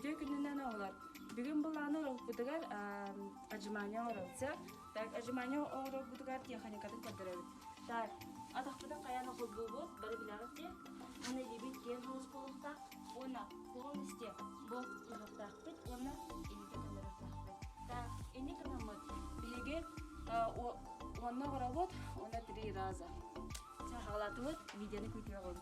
Үтүө күнүнэн оҕолор. Бүгүн былааны оҥорбутугар отжимание оҥоробут. Так, отжимание оҥорорбутугар техникатын көрдөрөбүт. Так, атахпытын хайаан холбуубут, бары билэҕит дии. Уонна илиибит киэҥ соҕус буолуохтаах. Уонна полностью бу уһуктаахпыт уонна илиитэ көннөрүөхтаахпыт. Так, инник гынаммыт биһиги уонна оҥоробут, уонна три раза. Саҕалаатыбыт, видеоны күүтүөҕүҥ.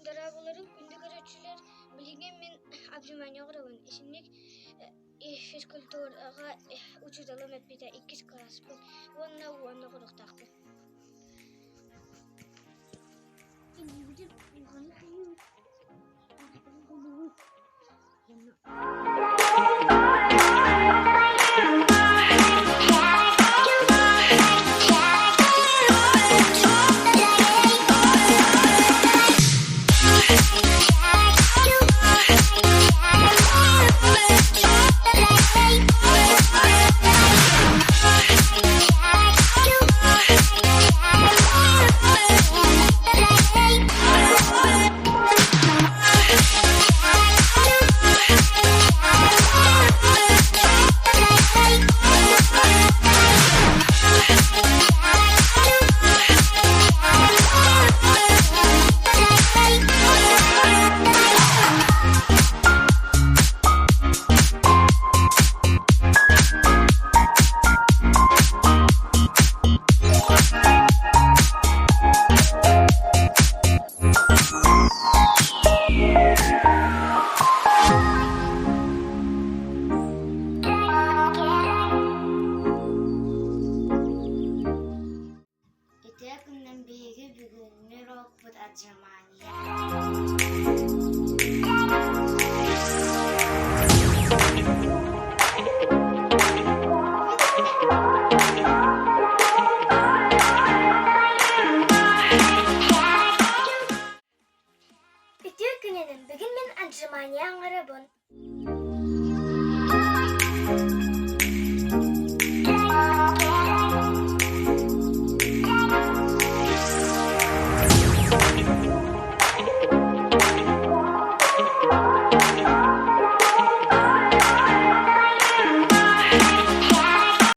Дорооболорун күндү көрөөччүлэр, билигин мин отжимание оҥоробун. Итинник физкультураҕа учууталым эппитэ иккис кылааспын уонна уонна оҥоруохтаахпын. Ити күнүн биһиги бүгүҥҥү уруокпут отжимания. Үтүө күнүнэн бүгүн мин отжимания оҥоробун.